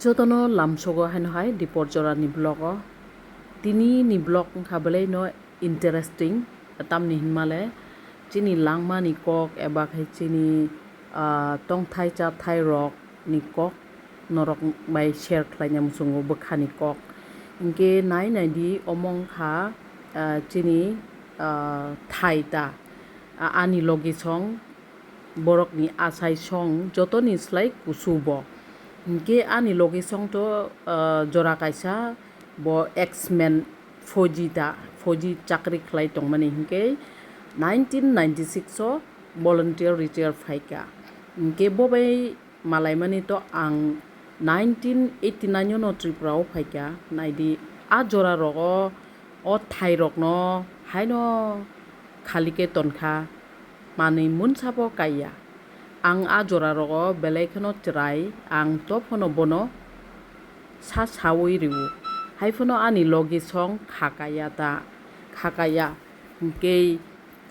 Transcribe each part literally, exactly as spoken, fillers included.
Jotono lamsogo haino hai Dipor Jora ni vlog o. Tini ni vlog wngkha belai no interesting, tamni hinmale chini langma ni kok eba khe chini, ah, tongthai chathai rok ni kok norok bai share khlaina muchungo bwkha ni kok. Hinkhe nai nai di, omo wngkha, ah, chini, ah, thai ta, ah, ani logi song, borokni achai song jotoni slai kusu bo. Hinkhe ani logi song to, ah, jora kaisa bo X-Men fauji ta, fauji chakri khlai tongmani hinkhe nineteen ninety-six o volunteer retire phaikha. Hinkhe bo bai malaimani to ang nineteen eighty-nine o no Tripura o phaikha. Naidi, a jora rogo, o thai rokno haino khali khe tonkha, manwi munsa bo kaiya. Ang a jora rogo belai kheno chwrai, ang to phano bono sa saui rwo. Hai phano ani logi song kha kaiya ta, kha kaiya. Hinkhe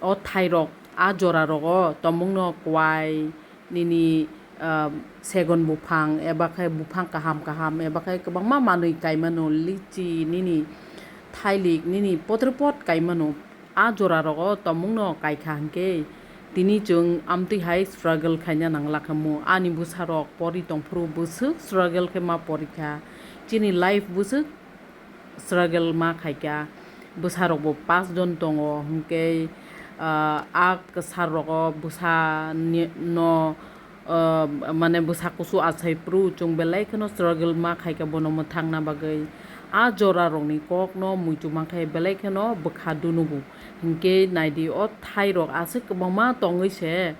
o thai rok a jora rogo tomungno kwai, nini, ah, segon buphang, eba khe buphang kaham kaham, eba khe kwbangma manwi kaimano, lichi, nini thailik, nini potripot kaimano. A jora rogo tomungno kaikha hinkhe tini chwng amtwi hai struggle khaina nangla khamu. Ani bwsarok pori tongphuru bwswk struggle khe ma porikha. Chini life bwswk struggle ma khaikha. Bwsarokbo pas jon tongo, hinkhe, ah, a kwsar rogo bwsa ni, no, ah, mane bwsa kusu achai phuru chwng belai kheno struggle ma khaikha bono mwthangna bagwi. A jora rokni kokno muitu mankhe belai kheno bwkha dunugo. Hinkhe naidi, o thai rok aswk kwbangma tongwi se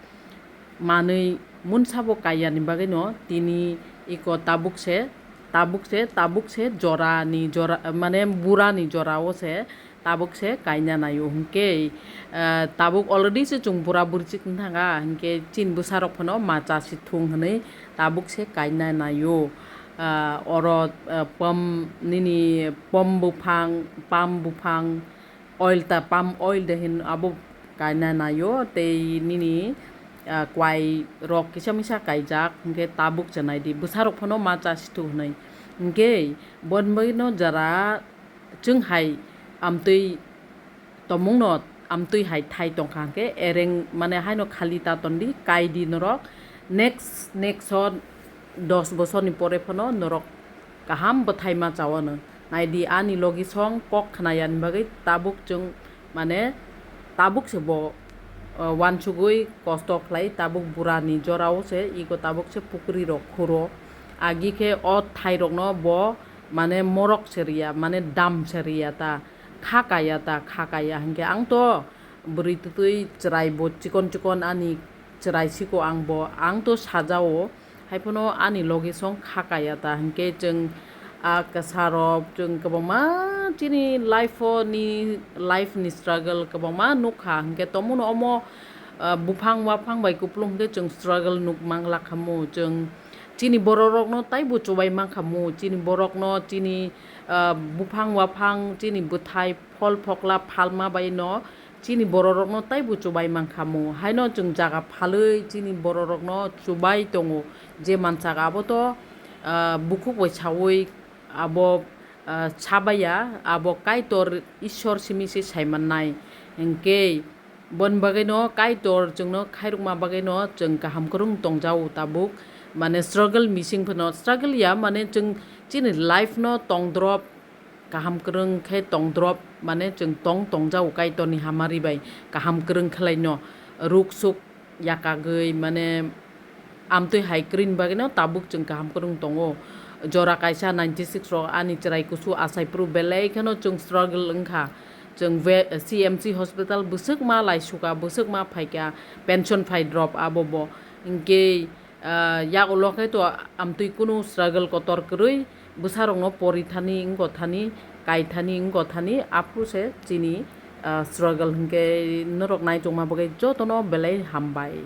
manwi munsa bo kaiya ni bagwi no tini iko tabuk se, tabuk se, tabuk se jora ni jora, mane bura ni jora o se tabuk se kaina naio hinkhe, eh, tabuk already se chwng bura buri chikon thanga hinkhe chini bwsa rok phano ma cha si thung hinwi tabuk se kaina naio. Ah, oro, eh, pom nini pom buphang, pam buphang, oil ta, palm oil de hin abo kaina naio, tei nini, ah, kwai rok kisa misa kaijak, hinkhe tabuk se naidi, bwsa rok phano ma cha si thu hinwi. Hinkhe boni bagwi no jara chwng hai amtwi tomungno amtwi hai thai tongkha hinkhe ereng mane haino khali ta tondi, kaidi norok next, next o dos bosorni pore phano norok kaham bwthai ma chawano. Naidi ani logi song kok khnayani bagwi tabuk chwng mane tabuk se bo, uh, wansugwi kosto khlai tabuk burani jorao se iko tabuk se pukri rok khuro. Agi khe o thai rokno bo mane morok se riya, mane dam se riya ta, kha kaya ta, kha kaya hinkhe ang to bwrwi twtwi chwrai bo chikon chikon ani chwrai siko ang bo, ang to sajao. Haiphano ani logi song kha kaya ta hinkhe chwng a kwsarok chwng kwbangma chini life o ni life ni struggle kwbangma nukha hinkhe tomungno omo, ah, buphang waphang bai kupulung hinkhe chwng struggle nuk mang lakhamu chwng chini bororokno taibo chubai mankhamu chini borokno chini, ah, buphang waphang chini bwthai phol phokla phalma bai no chini bororokno taibo chubai mankhamu. Haino chwng jaga phalwi chini bororokno chubai tongo. Je mansak abo to, ah, bukhuk bai saui abo, ah, sabaiya, abo Kaitor Ishwar simi se saimannai. Hinkhe boni bagwino Kaitor chwngno khairokma bagwino chwng kaham kwrwng tongjao tabuk. Mane struggle mising phano struggle ya, mane chwng chini life no tongdrop kaham kwrwng khe tongdrop, mane chwng tong tongjao Kaitorni hamari bai kaham kwrwng khlaino ruk suk yakagwi mane amtwi hai kwrwini bagwino tabuk chwng kaham kwrwng tongo. Jora kaisa ninety six rok ani chwrai kusu achai phuru belai kheno chwng struggle wngkha. Chwng ve-, C M C hospital bwswk ma laisuka, bwswk ma phaikha, pension phai drop abo bo. Hinkhe, ah, yak ulo khe to amtwi kunu struggle kotor kwrwi bwsarokno pori thani, wngkha thani, kai thani, wngkha thani, aphuru se chini, ah, struggle hinkhe norok naichongma bagwi jotono belai hambai.